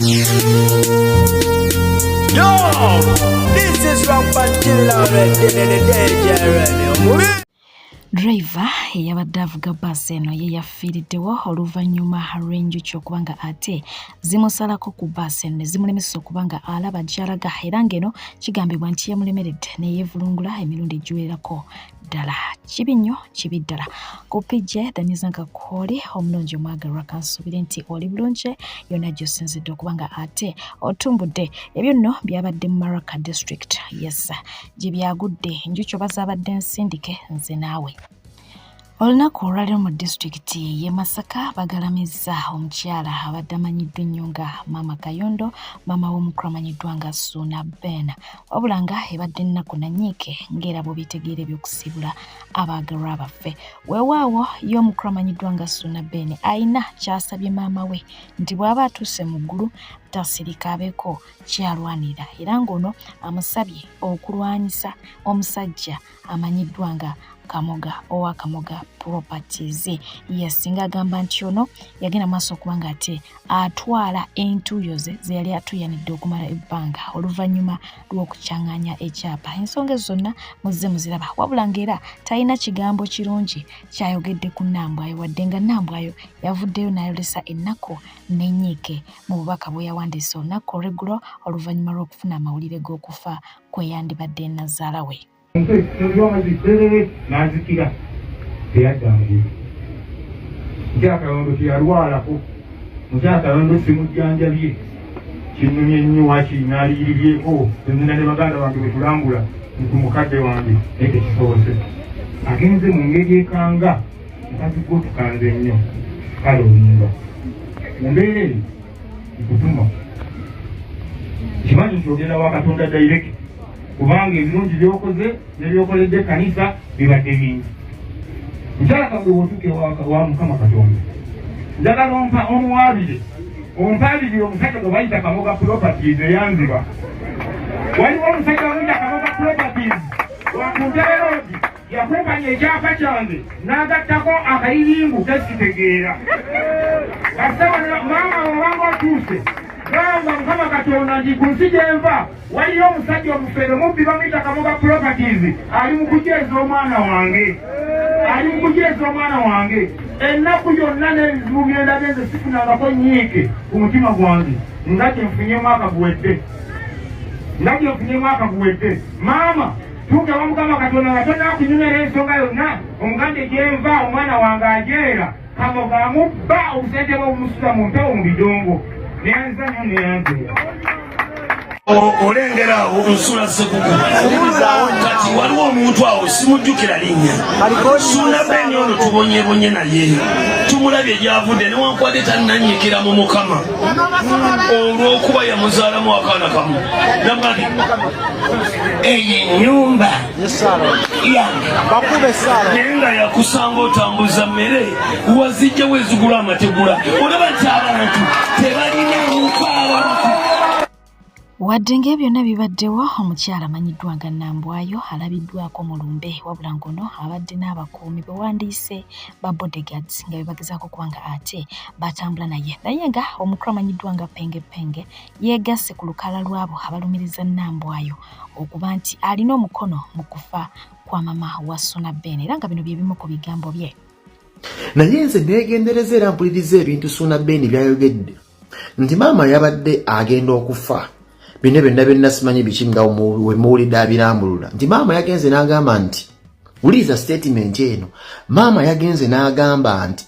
Yo, this is Rampant Chilla. Driver eyabadde avuga bbaasi eno ye yafiiriddewo oluvannyuma lw'enjuki okuba nga ate zimusalako ku bbaasi eno ne zimulemesa okuba nga alaba gy'alaga era ng'eno kigambibwa nti yamulemeredde ne yeevulungula emirundi egiwererako ddala. Kibi nnyo, kibi ddala. Ku PJ Danyiza nga kwoli omulungi omwagalwa kansuubire nti oli bulungi yonna gy'osinzidde okuba nga ate otumbudde. Ebyo nno byabadde mu Maracha District. Yes. Gye byagudde enjuki oba zaabadde nsindike nze naawe. Olunaku olwaleero mu disitulikiti y'e Masaka bagalamizza omukyala abadde amanyiddwa ennyo nga Maama Kayondo, maama w'omukulu amanyiddwa nga Ssuuna Ben. Wabula nga ebadde nnaku na nnyiike ng'era bw'obitegeera eby'okusiibula abaagalwa baffe. Weewaawo ye omukulu amanyiddwa nga Ssuuna Ben alina ky'asabye maama we nti bw'aba atuuse mu ggulu tasirika abeeko ky'alwanirira era ng'ono amusabye okulwanyisa omusajja amanyiddwa nga Kamoga owa Kamoga Properties. Yasinga agamba nti ono yagenda maaso okuba nga ate atwala entuuyo ze ze yali atuuyanidde okumala ebbanga oluvannyuma lw'okukyang'anya ekyapa. Ensonga ezo zonna muzze muziraba wabula ng'era talina kigambo kirungi ky'ayogedde ku Nambwayo wadde nga Nambwayo yavuddeyo n'ayolesa ennaku n'ennyiike mu bubaka bwe yawandiise olunaku olw'eggulo oluvannyuma lw'okufuna amawulire g'okufa kw'eyandibadde nnazaala we. N'azikira teyadda ngulu. Mukyala Kayondo teyalwalako. Mukyala Kayondo simujjanjabye, kinnumye nnyo wakiri n'aliyiribyeko nzina ne baganda bange bwe tulambula ku mukadde wange naye tekisobose. Agenze mu ngeri ekanga mukazi gwe otukanze nnyo kale olimba mu mbeera eyo nkutuma kimanyi nti ogenda wa Katonda direct kubanga ebirungi byokoze nebyokoledde ekkanisa bibadde bingi. Mukyala Kagwe bw'otuuka ewa Mukama Katonda njagala ompa omuwaabire ompaabirire omusajja gwe bayita Kamoga Properties eyanziba. Waliwo omusajja bamuyita Kamoga Properties wakuntebe road yakumpanya ekyapa kyange n'agattako akayiringu kesitegeera. Kasita maama wabanga otuuse gamba Mukama Katonda nti ku nsi gyenva waliyo omusajja omufere mubbi bamuyita Kamoga Properties ali mu kujeeza omwana wange, ali mu kujeeza omwana wange. Ennaku yonna n'ebizibu byendabye nze sifunangako nnyiike ku mutima gwange nga kyenfunye mwaka guwedde, nga kyenfunye mwaka guwedde. Maama tuuka ewa Mukama Katonda nga tonaakunyumera ensonga yonna omugambe gyenva omwana wange ajeera Kamoga amubba obusente bwe obumusuza mu mpewo mu bidongo. Neyanza nnyo neyanzeera. Olengera awo nsula Sekuku kati waliwo omuntu awo simujjukira linnya Suuna Beni ono tubonyebonye naye tumulabye gyavudde newankubadde tannannyikira mu Mukama olw'okuba yamuzaalamu akaana kamu nabadi eyo ennyumba yange naye nga yakusanga otambuza mmere wazijjawo ezigula amategula olaba nti abantu tebalina abantu. Wadde ng'ebyo byonna bibaddewo, omukyala amanyiddwa nga Nambwayo alabiddwako mu lumbe wabula ng'ono abadde n'abakuumi be wandiise ba bodyguards nga be bagezaako okuba nga ate batambula naye naye nga omukulu amanyiddwa nga Penge Penge yeegasse ku lukalala lw'abo abalumiriza Nambwayo okuba nti alina omukono mu kufa kwa mama wa Ssuuna Ben era nga bino bye bimu ku bigambo bye. Naye nze neegendereza era mpuliriza ebintu Ssuuna Ben by'ayogedde nti maama yabadde agenda okufa bino byonna byonna simanyi biki nga we muwulidde abirambulula nti maama yagenze n'agamba nti wuliriza statement eno maama yagenze n'agamba nti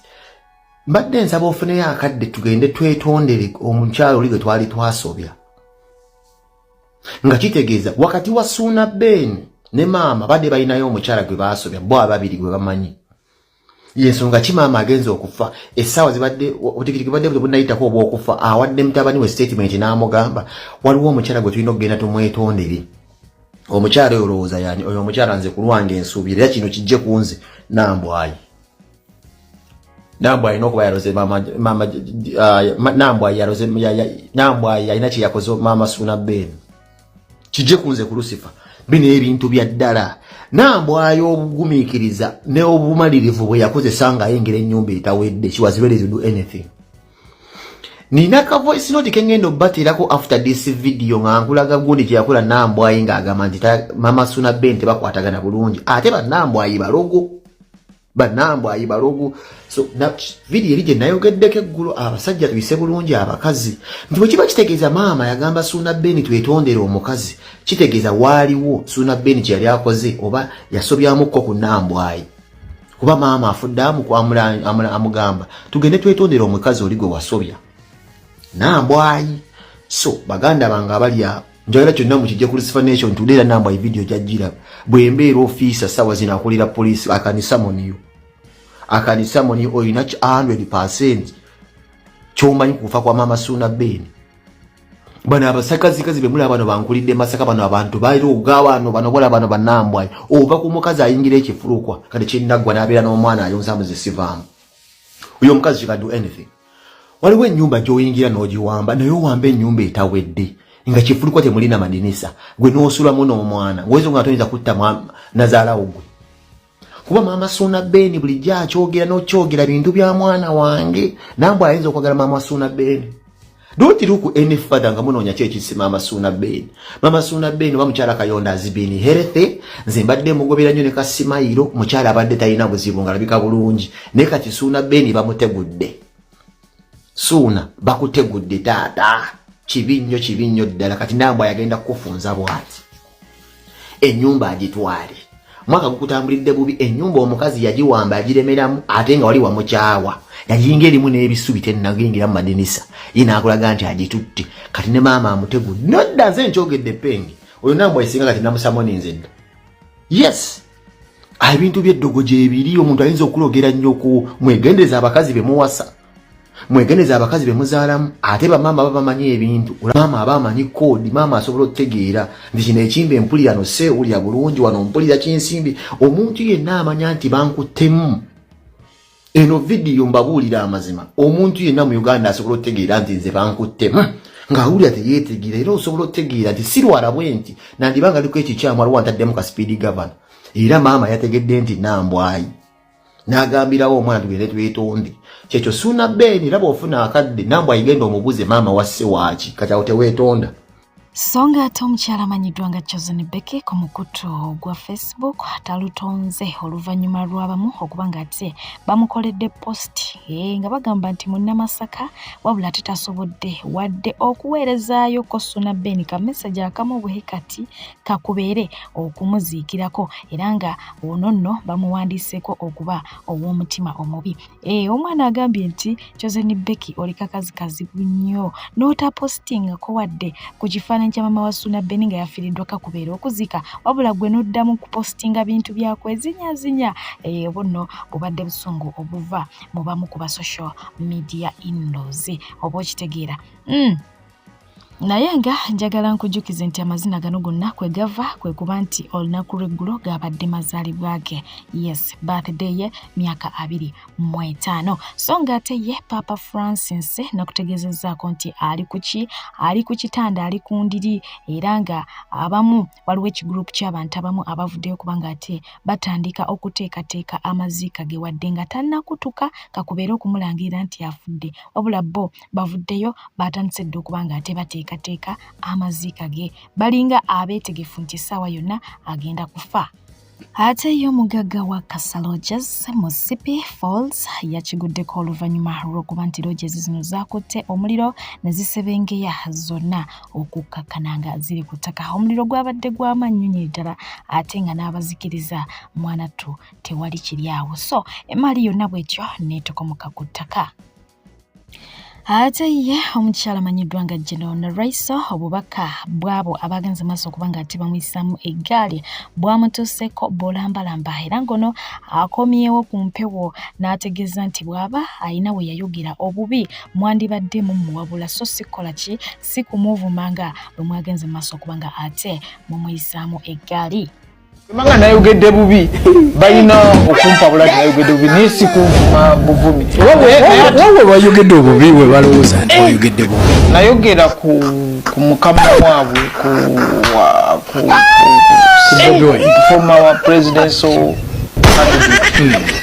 mbadde nsaba ofuneyo akadde tugende twetondere omukyalo oli gwe twali twasobya nga kitegeeza wakati wa Ssuuna Ben ne maama badde balinayo omukyala gwe baasobya bo ababiri gwe bamanyi yensonga ki maama agenze okufa essaawa zibadde obutikitiki badde bunayitako obw'okufa awadde mutabani we statement n'amugamba waliwo omukyala gwe tulina okugenda tumwetondere omukyala oyo olowooza yani oyo omukyala nze ku lwange nsuubira era kino kijje ku nze Nambwayi Nambwayi alina okuba yaloze maama maama Nambwayi yaloze Nambwayi alina kye yakoze maama Ssuuna Ben kijje ku nze ku Lucifer bino ebintu bya ddala Nambwayo obugumiikiriza ne obumalirivu bwe yakozesa ng'ayingira ennyumba etawedde she was ready to do anything. Nina ka voice note kengendo obateerako after this video nga nkulaga gundi kye yakola Nambwayi ng'agamba nti Mama Suna Ben tebakwatagana bulungi, ate bannambwayi balogo, bannambwayi balogo. So na video eri gye nayogeddeko eggulo, abasajja tuyise bulungi abakazi, nti bwe kiba kitegeeza maama yagamba Suuna Ben twetondere omukazi, kitegeeza waaliwo Suuna Ben kye yali akoze oba yasobyamukko ku Nambwayi, kuba maama afudde amugamba tugende twetondere omukazi oli gwe wasobya Nambwayi. So baganda bange abali awo, njagala kyonna mukijje ku Lucifer Nation today. Era Nambwayi video gyajjiraba bwe mbeera ofiisa sawa zino akulira poliisi akanisamoniyo akanisamoniyo, olina 100% kyomanyi kufa kwa Mama Suuna Ben. Bano abasakazikazi bemulaba bano bankulidde Masaka, bano abantu balooga bano, bano bola bano banambwayi. Ova ku mukazi ayingira ekifulukwa kati kinaggwa n'abeera n'omwana ayonsa muzisivaamu, oyo omukazi she can do anything. Waliwo ennyumba gy'oyingira n'ogiwamba, naye owamba ennyumba etawedde nga kifulukwa temulina madinisa, gwe n'osulamu n'omwana, ng'oyinza nga toyinza kutta nazaalawo gwe. Kuba Maama Suuna Ben bulijjo akyogera n'okyogera bintu bya mwana wange. Nambwe ayinza okwagala Maama Suuna Ben. Don't look any further nga munoonya ki ekisi Maama Suuna Ben. Maama Suuna Ben oba mukyala Kayonda has been healthy. Nze mbadde mugobera nnyo ne kasimayiro, mukyala abadde talina buzibu, ng'alabika bulungi, naye kati Suuna Ben bamutegudde. Suuna bakutegudde taata, kibi nnyo, kibi nnyo ddala. Kati Nambwe ayagenda kukufunza bw'ati ennyumba agitwale, mwaka gukutambulidde bubi. Ennyumba omukazi yagiwamba agiremeramu, ate nga wali wamukyawa, yayinga erimu n'ebisubi, tennagiyingira mu madinisa, ye n'akulaga nti agitutte. Kati ne maama amutegudde nodda. Nze nkyogedde penge oyo Nambwe esinga kati namusamoninze dda. Yes, ebintu by'eddogo gyebiri, omuntu ayinza okulogera nnyo. Ku mwegendereza abakazi be muwasa, mwegendereza abakazi be muzaalamu. Ate bamaama baba bamanyi ebintu, maama aba amanyi koodi, maama asobola okutegeera nti kino ekimba empulira no seewulira bulungi wano, mpulira kinsimbi. Omuntu yenna amanya nti bankuttemu eno vidiyo, mbabuulira amazima, omuntu yenna mu Uganda asobola okutegeera nti nze bankuttemu ng'awulira teyeetegeera, era osobola okutegeera nti sirwala bwe nti nandibanga liko ekikyamu, aliwo ntaddemu ka speed governor. Era maama yategedde nti Nambwayi n'agambirawo omwana tugende twetonde. Kyekyo Suuna Ben, era bw'ofuna akadde Nambwayi genda omubuze maama wasse waaki, kati awo teweetonda. So nga ate omukyala amanyiddwa nga Chosen Becky ku mukutu gwa Facebook talutonze oluvannyuma lw'abamu okuba nga ate bamukoledde post nga bagamba nti munnamasaka, wabula ate tasobodde wadde okuweerezaayo ko Suna Ben ka message akamu bwe kati kakubeere okumuziikirako, era nga ono nno bamuwandiiseeko okuba ow'omutima omubi. Omwana agambye nti Chosen Becky oli kakazi kazibu nnyo n'otapostingako wadde ku kifaananyi kya maama wa Suna Ben nga yafiiriddwa kakubeera okuziika, wabula gwe n'oddamu kupostinga bintu bya kwezinyazinya. Obwo nno bubadde busungu obuva mu bamu ku ba social media in-laws, oba okitegeera. Naye nga njagala nkujjukize nti amazina gano gonna kwe gava kwe kuba nti olunaku lw'eggulo gabadde mazaalibwa ge, yes, birthday ye, myaka 25. So ng'ate ye Papa Francis nakutegeezezzaako nti ali ku ki, ali ku kitanda, ali ku ndiri, era nga abamu waliwo ekigurupu ky'abantu abamu abavuddeyo kubanga ate batandika okuteekateeka amaziika ge, wadde nga tannakutuka kakubeere okumulangirira nti afudde, wabula bo bavuddeyo batandise dda okuba nga ate bateekateeka amaziika ge, balinga abeetegefu nti essaawa yonna agenda kufa. Ate ye omugagga wa Kasa Lodges mu Sipi Falls yakiguddeko oluvannyuma lw'okuba nti lodges zino zaakutte omuliro ne zisebengeya zonna okukkakkana nga ziri ku ttaka. Omuliro gwabadde gw'amaanyi nnyo ddala, ate nga n'abazikiriza mwanattu tewali kiri awo, so emaali yonna bwetyo n'etokomoka ku ttaka. Ate ye omukyala amanyiddwa nga General Raiso, obubaka bw'abo abagenze maaso okuba nga ate bamuyisaamu eggaali bwamutuuseeko bulambalamba, era ng'ono akomyewo ku mpewo n'ategeeza nti bw'aba alina we yayogera obubi mwandibadde mumuwabula, so si kukola ki, si kumuvuma nga bwe mwagenze maaso okuba nga ate mumuyisaamu eggaali. Manga nayogedde bubi, balina okumpabula nti nayogedde bubi, naye si kunvuma buvumi. Wawe wayogedde obubi we balowooza nti wayogedde bubi. Nayogera ku mukama waabwe ku former wa presidential candidate.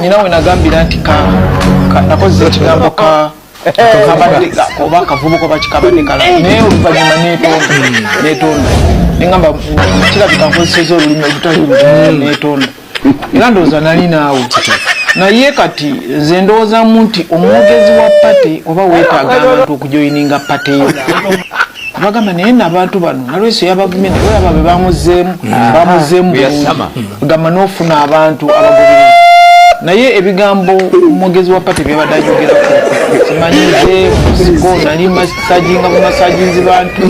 Nina we nagambira nti nakozesa ekigambo ka Oba akavubuka oba kikabadde kala, naye oluvannyuma netonda, netonda, nengamba kirabika nkozeseza olulimi olutali lulungi, netonda. Era ndowooza nali naawe. Naye kati nze ndowoozamu nti omwogezi wa party oba weetaaga abantu okujoyininga party yo, bagamba naye nabantu bano nalweso yabavumye, naye olaba be bamuzeemu, bamuzeemu bulungi, gamba n'ofuna abantu abagoberezi. Naye ebigambo omwogezi wa party byabadde ayogerako, simanyi nze musiko nali masajinga bumasajinzi bantu.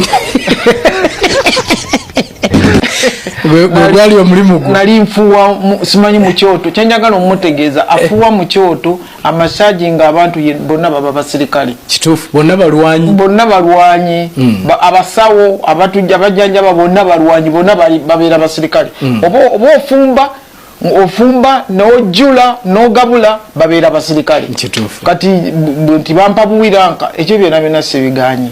Gwe gwali omulimu gwo. Nali nfuuwa simanyi mu kyoto. Kyenjagala omutegeeza, afuuwa mu kyoto, amasajinga abantu, bonna baba basirikale. Kituufu, bonna balwanyi. Bonna balwanyi. Abasawo, abatujja, abajjanjaba, bonna balwanyi, bonna babeera basirikale. Oba ofumba, ofumba n'ojjula n'ogabula, babeera basirikale. Kituufu. Kati nti bampa buwiranka, ekyo byonna byonna sibiganye.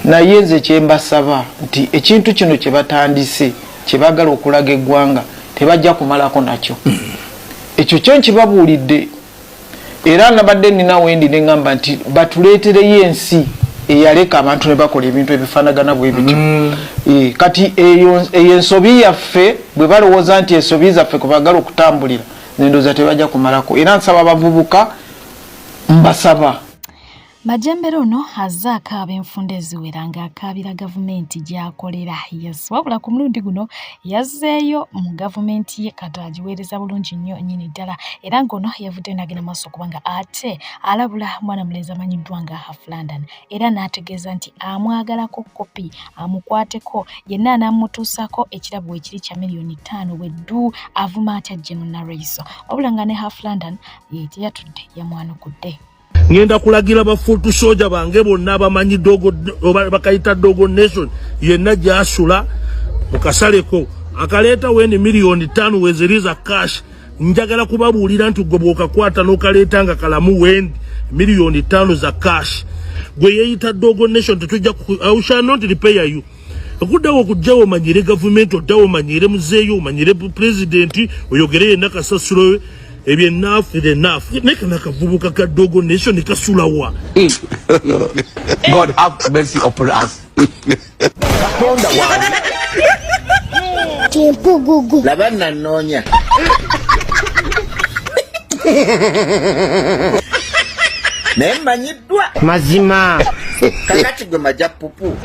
Naye nze kyembasaba nti ekintu kino kye batandise, kyebagala okulaga eggwanga, tebajja kumalako nakyo. Ekyo kyo nkibabuulidde. Era nabadde nina wendi neŋŋamba nti batuleetereyo ensi eyaleka abantu ne bakola ebintu ebifaanagana bwe bityo. Kati eyo ensobi yaffe, bwe balowooza nti ensobi zaffe kwe bagala okutambulira, nendowooza tebajja kumalako. Era nsaba abavubuka, mbasaba. Majembere ono azze akaaba enfunda eziwera ng'akaabira gavumenti gy'akolera. Yes, wabula ku mulundi guno yazzeeyo mu gavumenti ye, kati agiweereza bulungi nnyo nnyini ddala. Era ng'ono yavuddeyo n'agenda maaso okuba nga ate alabula mwana mulenzi amanyiddwa nga Half London, era n'ategeeza nti amwagalako kopi amukwateko yenna anaamutuusaako ekirabo ekiri kya miliyoni 5 bweddu avuma atya General Nalweyiso. Wabula nga ne Half London ye teyatudde, yamwanukudde. Ngenda kulagira ba foot soldier bange bonna abamanyi dogo oba bakayita Dogo Nation, yenna gyasula mukasaleko akaleeta weni miliyoni 5 weziriza cash. Njagala kubabuulira nti gwe bw'okakwata n'okaleeta nga kalamu, wendi miliyoni 5 za cash. Gwe yeeyita Dogo Nation, tetujja, I shall not repair you. Okuddawo okujjawo omanyire gavumenti, oddawo omanyire muzeeyo, omanyire pulezidenti, oyogere yenna kasasiro we. Ebyo enough is enough. Naye kano akavubuka ka Dogo Nation kasulawa? God have mercy upon us. Katonda wange. Kimpugugu. Laba nanoonya. Naye mmanyiddwa. Mazima. Kakati gwe majja pupu.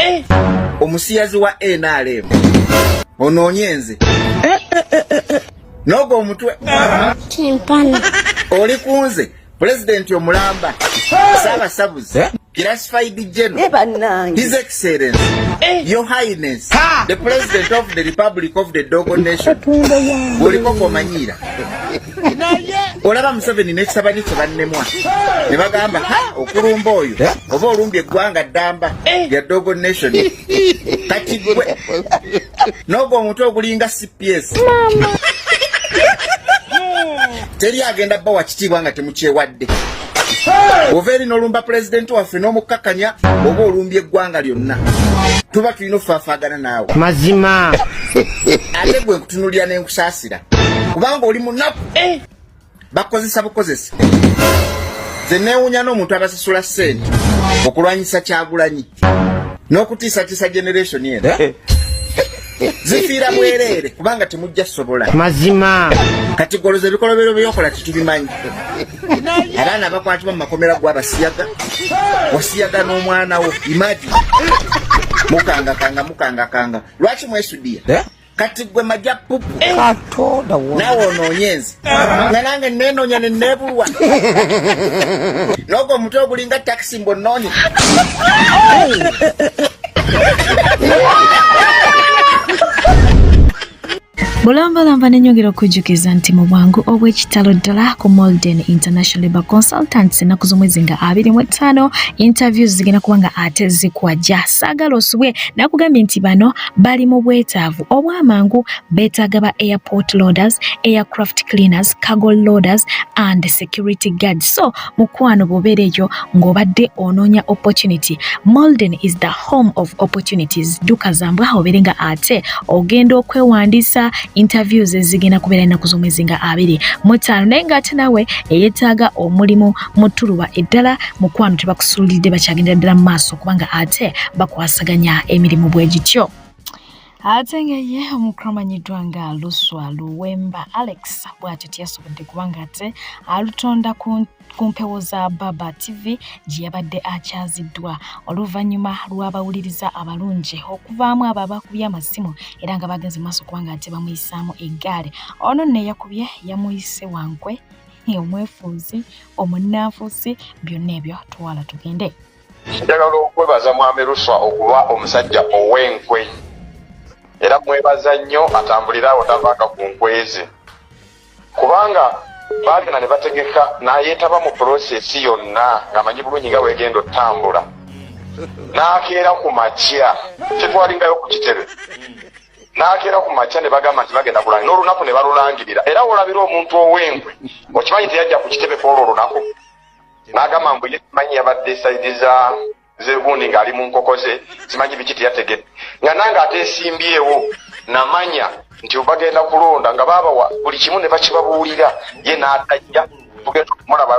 Omusiyazi wa NRM. Onoonye nze. N'ogwo omutwe. Kimpana. Oli ku nze. Pulezidenti omulamba. Saabasabuzi. Classified General. Bannange. His Excellency, Your Highness, the President of the Republic of the Dogo Nation. Bw'oliko komanyiira. Olaba Museveni n'ekisabani kye bannemwa. Ne bagamba, ha, okulumba oyo, oba olumbye eggwanga ddamba lya Dogo Nation. Kati gwe, n'ogwo omutwe ogulinga CPS. Teri agenda bba kitiibwa nga temukyewadde. Ova eri n'olumba pulezidenti waffe n'omukkakanya, oba olumbye eggwanga lyonna. Tuba tulina ofaafaagana naawe. Mazima. Ate gwe nkutunuulira ne nkusaasira kubanga oli munaku, bakozesa bukozesa. Nze neewuunya n'omuntu abasasula ssente okulwanyisa Kyagulanyi n'okutiisatiisa generation eno. Zifiira bwereere kubanga temujja sobola. Mazima. Kati goloza ebikolobero byokola tetubimanyi. Abaana abakwatibwa mu makomera gwe abasiyaga, wasiyaga n'omwana wo. Imagine, mukangakanga, mukangakanga, lwaki mwesudiya? Kati gwe majja pupu. Katonda wange. Naawe onoonye nze, nga nange nenoonya neneebulwa n'ogwo omutwe ogulinga takisi mbwonnoonye. Bulambalamba nenyongera okujjukiza nti mu bwangu obw'ekitalo ddala ku Molden International Labour Consultants, ennaku z'omwezi nga 25, interviews zigenda kuba nga ate zikwajja. Saagala osubwe, nakugambye nti bano bali mu bwetaavu obw'amangu, beetaaga ba airport loaders, aircraft cleaners, cargo loaders and security guards. So mukwano, bw'obeera eyo ng'obadde onoonya opportunity, Molden is the home of opportunities. Dduka zambwa obeere nga ate ogenda okwewandiisa. Interviews zigenda kubeera ennaku z'omwezi nga 25. Naye ng'ate naawe eyeetaaga omulimu mu ttuluba eddala, mukwano tebakusuulidde, bakyagendera ddala mu maaso kubanga ate bakwasaganya emirimu bwe gityo. Ate nga ye omukulu amanyiddwa nga Luswa Luwemba Alex bw'atyo teyasobodde kubanga ate alutonda ku mpewo za Baba TV gye yabadde akyaziddwa oluvannyuma lw'abawuliriza abalungi okuvaamu abo abakubye amasimu era nga bagenze maaso kubanga ate bamuyisaamu eggaali. Ono nno eyakubye yamuyise wankwe, omwefuuzi, omunnanfuusi, byonna ebyo twala tugende. Njagala okwebaza Mwami Luswa okuba omusajja ow'enkwe, era mwebaza nnyo atambulire awo tavaanga ku nkwe ze, kubanga baagenda ne bategeka n'ayeetaba mu pulosesi yonna ng'amanyi bulungi nga bwegenda otambula, n'akeera ku makya tetwalingayo ku kitebe, n'akeera ku makya ne bagamba nti bagenda kulangirira n'olunaku ne balulangirira. Era wolabira omuntu ow'enkwe okimanyi teyajja ku kitebe kwolwo olunaku, n'agamba mbu ye simanyi yabadde sayidi za zegundi ng'ali mu nkoko ze simanyi biki teyategedde, nga nange ateesimbyewo namanya nti bagenda kulonda nga baabawa buli kimu ne bakibabuulira, ye n'atajja. Tugenda okumulaba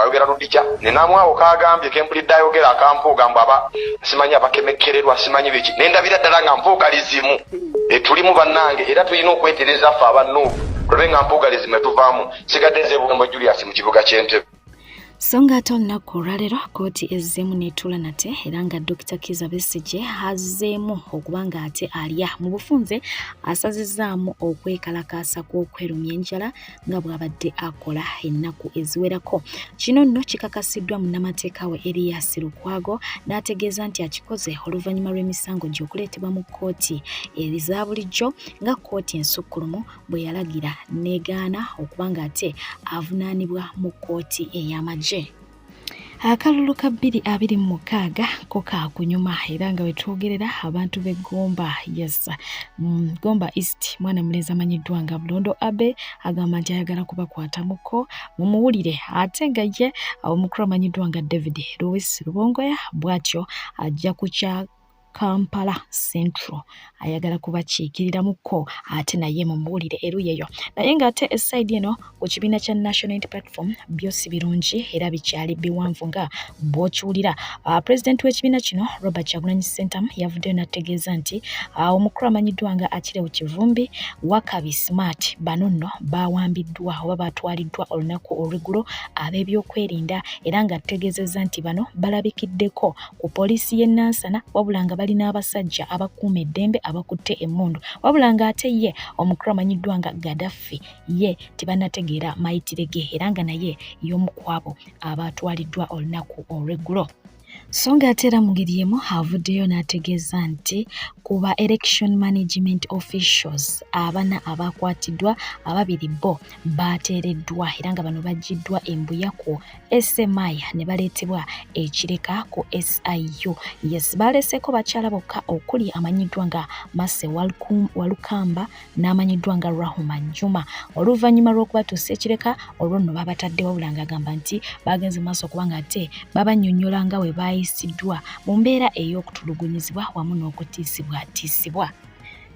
ayogera ludikya nenamwawo kagambye kempulidde ayogera akampuuga mbu aba simanyi abakemekkererwa simanyi biki, nendabira ddala nga mpuugalizimu etulimu bannange, era tulina okwetereza ffe aba Nuupu tulabe nga mpuugalizimu etuvaamu. Sigadde nze Bugembo Julius mu kibuga ky'Entebbe. So ng'ate olunaku olwaleero kkooti ezzeemu n'etuula nate era nga Dokita Kizza Besigye azzeemu okuba ng'ate alya mu bufunze, asazizzaamu okwekalakaasa kw'okwerumya enjala nga bw'abadde akola ennaku eziwerako. Kino nno kikakasiddwa munnamateeka we Erias Lukwago n'ategeeza nti akikoze oluvannyuma lw'emisango gye okuleetebwa mu kkooti eza bulijjo nga kkooti ensukkulumu bwe yalagira n'egaana okuba ng'ate avunaanibwa mu kkooti ey'amagye. Akalulu ka 2026 ko kaakunyuma era nga wetwogerera abantu b'e Gomba, yes, Gomba East, mwana mulenzi amanyiddwa nga Bulondo Abe agamba nti ayagala kubakwatamuko mumuwulire, ate nga ye omukulu amanyiddwa nga David Lewis Lubongoya bw'atyo ajja kukya Kampala Central ayagala kubakiikiriramuko ate naye mumuwulire eruyi eyo. Naye ng'ate esayidi eno ku kibiina kya National Unity Platform byo si birungi era bikyali biwanvu nga bw'okiwulira. Pulezidenti w'ekibiina kino Robert Kyagulanyi Ssentamu yavuddeyo n'ategeeza nti omukulu amanyiddwa nga Achileo Kivumbi, Wakabi Smart, bano nno bawambiddwa oba batwaliddwa olunaku olw'eggulo ab'ebyokwerinda era ng'ategeezezza nti bano balabikiddeko ku poliisi y'e Nansana wabula nga balina abasajja abakuuma eddembe abakutte emmundu, wabula ng'ate ye omukulu amanyiddwa nga Gaddafi ye tebannategeera mayitire ge era nga naye y'omu ku abo abatwaliddwa olunaku olw'eggulo. So ng'ate era mu ngeri y'emu avuddeyo n'ategeeza nti ku ba election management officials abana abakwatiddwa, ababiri bo baateereddwa era nga bano baggyiddwa e Mbuya ku SMI ne baleetebwa e Kireka ku SIU. Yes, baleseeko bakyala bokka okuli amanyiddwa nga Mercy Walukamba n'amanyiddwa nga Rahuma Juma. Oluvannyuma lw'okubatuusa e Kireka olwo nno babatadde, wabula ng'agamba nti bagenze maaso kubanga ate babannyonnyola nga bwe baayisiddwa mu mbeera ey'okutulugunyizibwa wamu n'okutiisibwatiisibwa.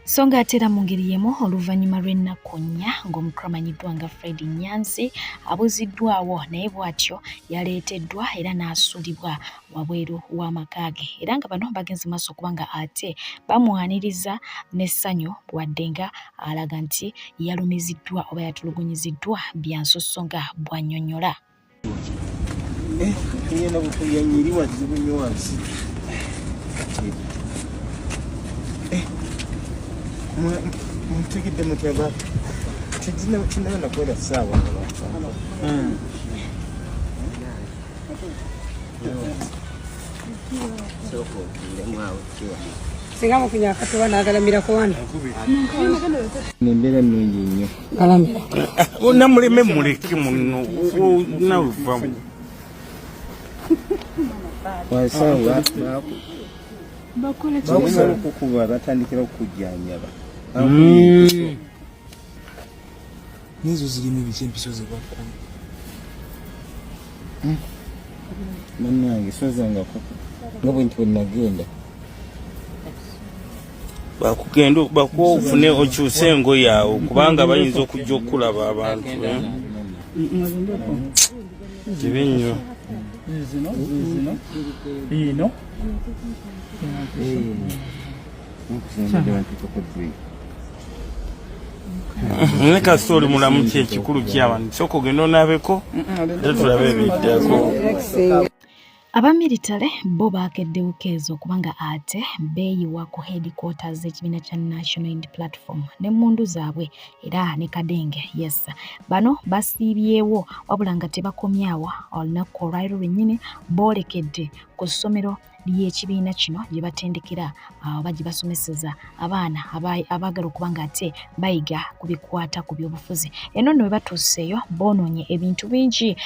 So ng'ate era mu ngeri y'emu oluvannyuma lw'ennaku nnya ng'omukulu amanyiddwa nga Fred Nyanzi abuziddwawo naye bw'atyo yaleeteddwa era n'asuulibwa wabweru w'amaka ge era nga bano bagenze maaso okuba nga ate bamwaniriza n'essanyu wadde nga alaga nti yalumiziddwa oba yatulugunyiziddwa bya nsusso nga bw'annyonnyola. Ngenda kukuya nyiri wazibu nnyo wansi. Mutegedde mutya ba tinaba nakwera ssaawa. Singa mufunye akatuba nagalamirako wano. Embeera nnungi nnyo. Galamira. Namuleme muleke muno naluvamu. Wansi awo bakusala okukuba batandikira okukujjanjaba. Nezo zirimu biki empiso zebakuba? Bannange sozangako nga bwe nti bwe nagenda. Bakugenda bakuwa ofune okyuse engoye awo kubanga bayinza okujja okukulaba abantu eh? Kibi nnyo. Ino. Naye kasita oli mulamu ki ekikulu kyabantu sooka ogenda onaabeko era tulabe ebiddako. Aba miritale bo baakedde bukeezi okuba nga ate beeyiwa ku headquarters z'ekibiina kya National Unity Platform n'emmundu zaabwe era ne Kadenge. Yes, bano basiibyewo wabula nga tebakomye awo, olunaku olwaleero lwennyini boolekedde ku ssomero ly'ekibiina kino gye batendekera oba gye basomeseza abaana abaagala okuba nga ate bayiga ku bikwata ku byobufuzi. Eno nno bwe batuuseeyo boonoonye ebintu bingi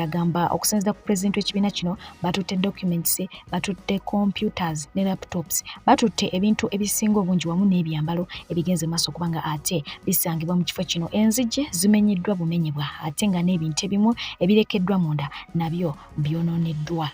agamba okusinziira ku pulezidenti w'ekibiina kino batutte documents, batutte computers ne laptops, batutte ebintu ebisinga obungi wamu n'ebyambalo ebigenze maaso okuba nga ate bisangibwa mu kifo kino. Enzigi zimenyeddwa bumenyebwa ate nga n'ebintu ebimu ebirekeddwa munda nabyo byonooneddwa.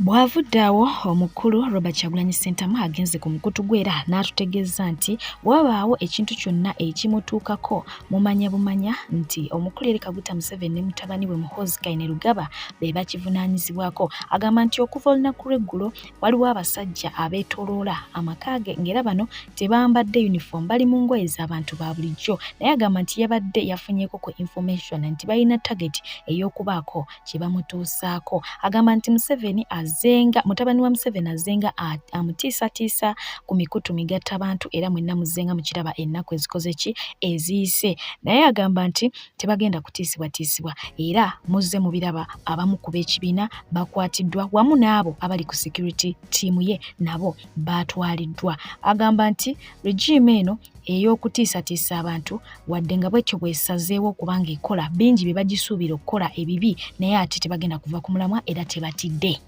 Bw'avudde awo, omukulu Robert Kyagulanyi Ssentamu agenze ku mukutu gwe era n'atutegeeza nti bwe wabaawo ekintu kyonna ekimutuukako mumanya bumanya nti omukulu Yoweri Kaguta Museveni ne mutabani we Muhoozi Kainerugaba be bakivunaanyizibwako. Agamba nti okuva olunaku lw'eggulo waliwo abasajja abeetoloola amaka ge ng'era bano tebambadde yunifoomu bali mu ngoye z'abantu ba bulijjo naye agamba nti yabadde yafunyeeko ku information nti balina tageti ey'okubaako kye bamutuusaako. Agamba nti Museveni azenga mutabani wa Museveni azenga amutiisatiisa ku mikutu migattabantu era mwenna muzzenga mukiraba ennaku ezikoze ki eziyise naye agamba nti tebagenda kutiisibwatiisibwa era muzze mubiraba abamu ku b'ekibiina bakwatiddwa wamu n'abo abali ku security team ye nabo baatwaliddwa. Agamba nti regime eno ey'okutiisatiisa abantu wadde nga bwetyo bw'esazeewo okuba ng'ekola bingi bye bagisuubira okukola ebibi naye ate tebagenda kuva ku mulamwa era tebatidde.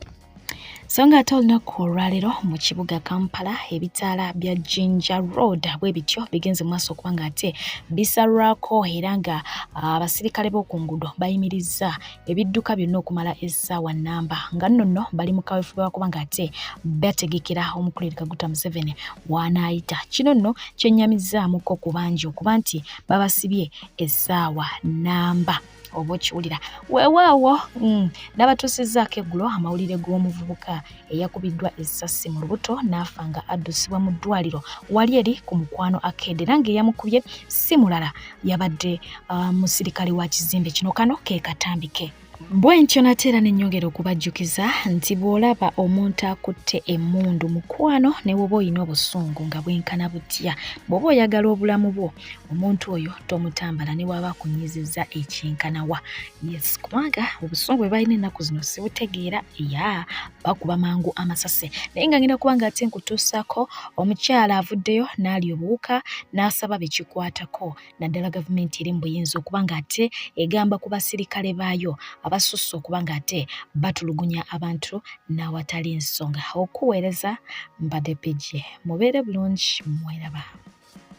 So nga ate olunaku olwaleero mu kibuga Kampala ebitaala bya Jinja Road bwe bityo bigenze mu maaso okuba nga ate bisalwako era nga abasirikale b'oku nguudo bayimirizza ebidduka byonna okumala essaawa nnamba nga nno nno bali mu kaweefube wakuba nga ate bategekera omukulu Yoweri Kaguta Museveni w'anaayita. Kino nno kyennyamizzaamuko ku bangi okuba nti babasibye essaawa nnamba oba okiwulira weewaawo nabatuusizzaako eggulo amawulire g'omuvubuka eyakubiddwa essasi mu lubuto n'afa nga addusibwa mu ddwaliro wali eri ku Mukwano Arcade era ng'eyamukubye si mulala yabadde musirikale wa kizimbe kino kano ke katambi ke. Bwentyo nate era ne nnyongera okubajjukiza nti bw'olaba omuntu akutte emmundu mukwano ne bw'oba olina obusungu nga bwenkana butya bw'oba oyagala obulamu bwo omuntu oyo tomutambala ne bw'aba akunyizizza ekyenkana wa. Yes, kubanga obusungu bwe balina ennaku zino sibutegeera ya bakuba mangu amasasi naye nga ngenda kuba nga ate nkutuusaako omukyala avuddeyo n'alya obuwuka n'asaba bekikwatako naddala gavumenti eri mu buyinza okuba nga ate egamba ku basirikale baayo abasusse okuba nga ate batulugunya abantu n'awatali nsonga. Okuweereza mbadde PG, mubeere bulungi mweraba.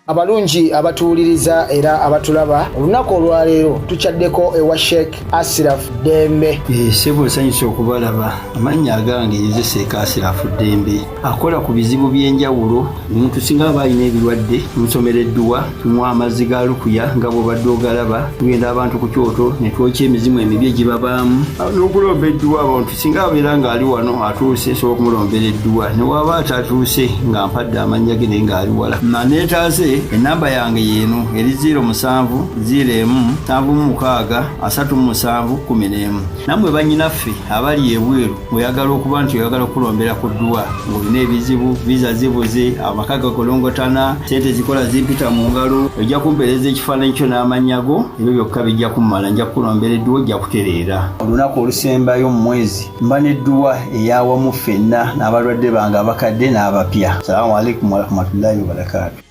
Abalungi abatuwuliriza era abatulaba olunaku olwaleero tukyaddeko ewa Sheikh Asiraf Ddembe. Ssebo nsanyuse okubalaba. Amannya agange nze Sheikh Asiraf Ddembe akola ku bizibu by'enjawulo. Omuntu singa aba alina ebirwadde tumusomera edduwa, tumuwa amazzi ga lukuya nga bw'obadde ogalaba, tugenda abantu ku kyoto ne twokya emizimu emibi egibabaamu n'okulomba edduwa. Abantu singa abeera ng'ali wano atuuse nsobola okumulombera edduwa, ne waba atatuuse nga mpadde amannya ge naye ng'ali wala. Aneetaaze ennamba yange y'eno eri 0 7 0 1 7 6 37 11. Nammwe bannyinaffe abali ebweru ng'oyagala okuba nti oyagala okukulombera ku dduwa ng'olina ebizibu, viza zibuze, amaka gakolongotana, ssente zikola zimpita mu ngalo, ojja kumpeereza ekifaananyi kyo n'amannya go, ebyo byokka bijja kummala, nja kukulombera edduwa ojja kutereera. Olunaku olusembayo mu mwezi mba n'edduwa ey'awamu ffenna n'abalwadde bange abakadde n'abapya. Salaamu alaikum warahmatullahi wabarakaatu.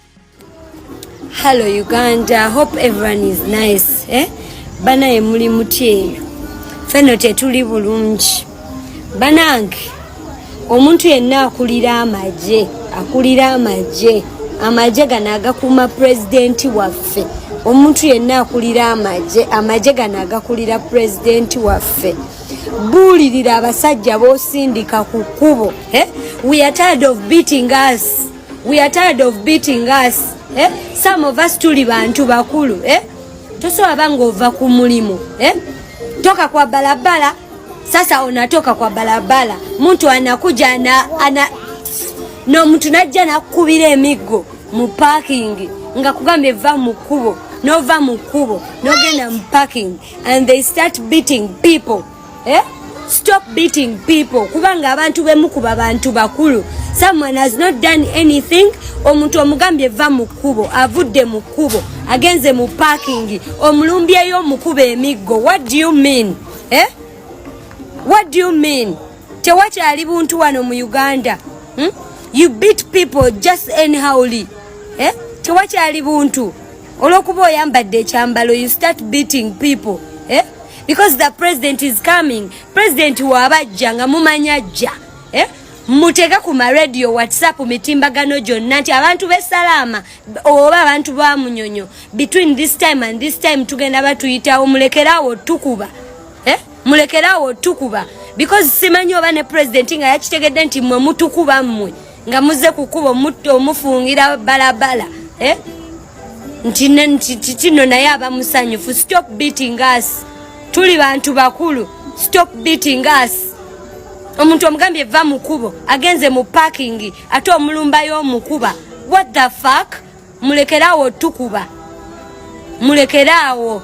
Hello Uganda, hope everyone is nice. Eh? Banaye muli mutya eyo. Feno tetuli bulungi. Banange, omuntu yenna akulira amagye, akulira amagye, amagye gano agakuuma pulezidenti waffe. Omuntu yenna akulira amagye, amagye gano agakulira pulezidenti waffe. Buulirira abasajja b'osindika ku kkubo. Eh? We are tired of beating us. We are tired of beating us, eh? Some of us tuli bantu bakulu, eh? Tosobola banga ova ku mulimu, eh? Toka kwa balabala. Sasa unatoka kwa balabala, muntu anakuja ana n'omuntu najja nakukubira emiggo mu parking nga kugambye va mu kkubo, nova mu kkubo nogenda mu parking and they start beating people, eh? Stop beating people, kubanga abantu bemukuba bantu bakulu. Someone has not done anything. Omuntu omugambye va mu kkubo, avudde mu kkubo, agenze mu parking, omulumbyeyo, omukuba emiggo. What do you mean, eh? What do you mean? Tewakyali buntu wano mu Uganda, You beat people just anyhowly, eh? Tewakyali buntu. Olwokuba oyambadde ekyambalo, you start beating people, eh? Because the president is coming. President waabajja nga mumanya ajja, eh? Muteeke ku maradio, WhatsApp, mitimbagano gyonna nti abantu b'esalaama oba abantu ba Munyonyo, between this time and this time tugenda batuyitawo. Mulekeraawo tukuba, eh? Mulekeraawo tukuba, because simanyi oba ne president nga yakitegedde nti mmwe mutukuba, mmwe nga muzze kukuba omufungira balabala, eh? Nti kino naye aba musanyufu. Stop beating us, tuli bantu bakulu. Stop beating us. Omuntu omugambye va mu kkubo, agenze mu parking, ate omulumbayo omukuba. What the fuck? Mulekeraawo tukuba, mulekeraawo,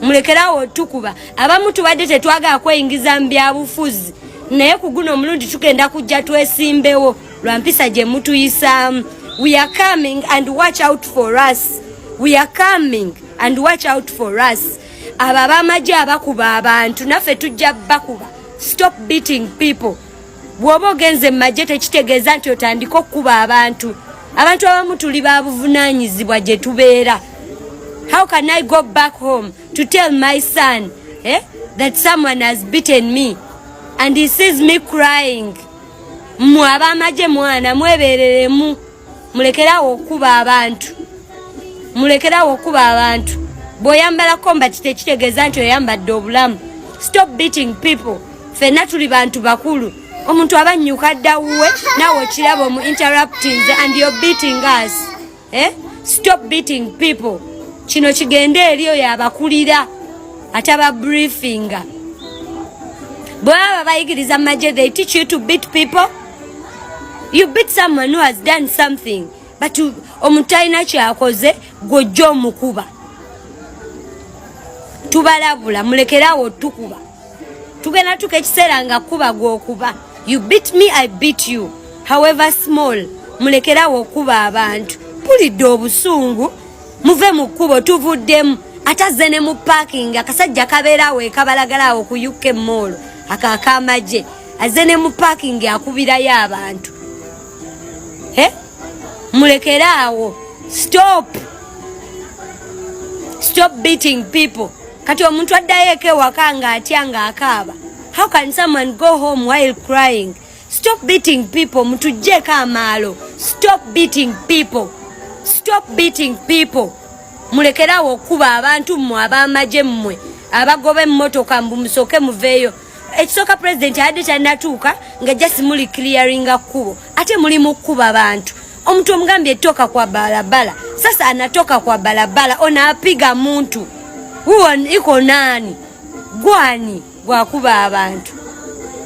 mulekeraawo tukuba. Abamu tubadde tetwagala kweyingiza mu byabufuzi, naye ku guno omulundi tugenda kujja twesimbewo lwa mpisa gye mutuyisaamu. We are coming and watch out for us. We are coming and watch out for us. Abo ab'amagye abakuba abantu, naffe tujja bakuba. Stop beating people. Bw'oba ogenze mu magye tekitegeeza nti otandika okukuba abantu. Abantu abamu tuli babuvunaanyizibwa gye tubeera. How can I go back home to tell my son, eh, that someone has beaten me and he sees me crying? Mmwe ab'amagye, mwana mwebereremu, mulekerawo okukuba abantu, mulekerawo okukuba abantu. Bw'oyambala combat tekitegeeza nti oyambadde obulamu. Stop beating people. Ffenna tuli bantu bakulu. Omuntu aba nnyuka ddawuwe, naawe okiraba omu interrupting and you're beating us, eh? Stop beating people. Kino kigende eri oyo abakulira ataba briefinga. Bwe baba bayigiriza mu magye, they teach you to beat people? You beat someone who has done something, but omuntu talina kyakoze, gwojja omukuba. Tubalabula, mulekerawo tukuba. Tugenda tuka ekiseera nga kuba gwokuba. You beat me, I beat you, however small. Mulekerawo okuba abantu. Mpulidde obusungu. Muve mu kkubo, tuvuddemu. Ate azze ne mu parking. Akasajja kabeerawo ekabalagala awo ku UK Mall, ako akamagye, azze ne mu parking akubirayo abantu, eh? Mulekeraawo. Stop, stop beating people. Kati omuntu addayo eka ewaka ng'atya, ng'akaaba. How can someone go home while crying? Stop beating people. Mutugjeeko amaalo. Stop beating people, stop beating people. Mulekerawo okuba abantu. Mmwe ab'amagye, mmwe abagoba emmotoka, mbu musooke muveeyo. Ekisooka, pulezidenti abadde tannatuuka nga just muli clearinga kkubo, ate muli mu kkuba bantu. Omuntu omugambye toka kwa balabala, sasa anatoka kwa balabala, onapiga muntu huo iko nani gwani gwakuba abantu?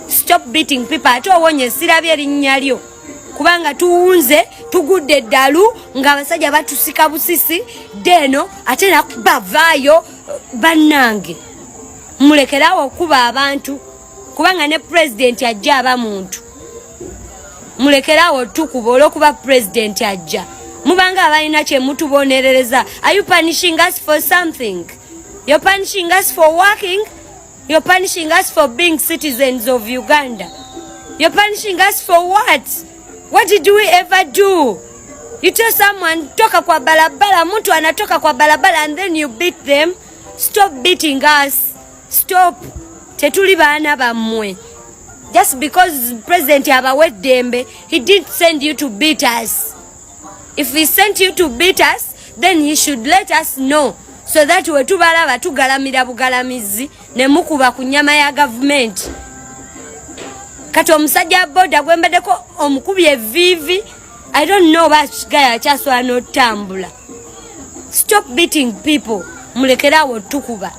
Stop beating people. Ate owonye sirabye erinnya lyo, kubanga tuwunze, tugudde eddalu ng'abasajja batusika busisi ddeeno, ate bavaayo. Bannange, mulekerawo okuba abantu, kubanga ne pulezidenti ajja aba muntu. Mulekerawo tukuba olwokuba pulezidenti ajja. Mubanga abalina kyemutubonerereza. Are you punishing us for something? You're punishing us for working. You're punishing us for being citizens of Uganda. You're punishing us for what? What did we ever do? You tell someone toka kwa barabara, mtu anatoka kwa barabara and then you beat them. Stop beating us. Stop. Tetuli baana bammwe. Just because president abawa eddembe, he didn't send you to beat us. If he sent you to beat us, then he should let us know so that we tubalaba tugalamira bugalamizi ne mukuba ku nnyama ya gavumenti. Kati omusajja wa boda gwembaddeko omukubi eviivi. I don't know oba guy akyasobola n'otambula. Stop beating people. Mulekerawo tukuba.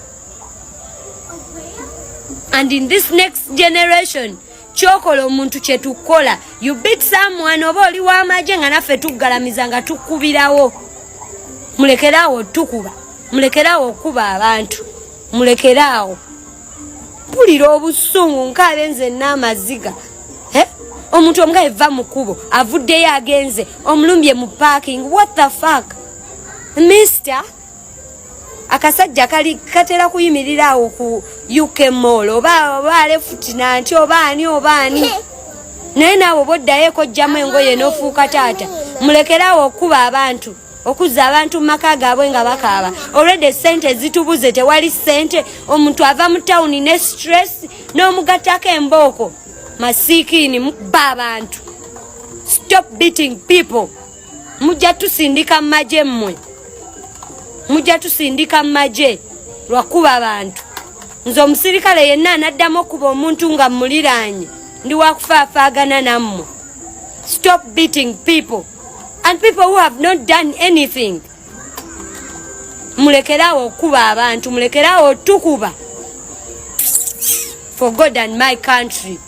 And in this next generation, kyokola omuntu kyetukola. You beat someone, oba oli w'amagye, nga naffe tuggalamiza nga tukubirawo. Mulekerawo tukuba, mulekerawo okuba abantu, mulekerawo. Mpulira obusungu, nkaabe nze n'amaziga. Eh? Omuntu omuga eva mu kkubo, avuddeyo, agenze, omulumbye mu parking. What the fuck, mister? Akasajja kali katera kuyimirira awo ku UK Mall, oba alefutina nti oba ani oba ani, naye naawe oba oddayo ekojjamu engoye n'ofuuka taata. Mulekerawo okuba abantu, okuzza abantu mu maka gaabwe nga bakaaba. Olwedde sente zitubuze, tewali sente. Omuntu ava mu tawuni ne stress, n'omugattako embooko. Masiikiini, mukuba abantu. Stop beating people. Mujja tusindika mu magye, mmwe mujja tusindika mu magye lwakuba bantu. Nze omusirikale yenna anaddamu okuba omuntu nga muliraanye, ndi wakufaafaagana nammwe. Stop beating people, and people who have not done anything. Mulekerawo okuba abantu, mulekerawo otukuba. For God and my country.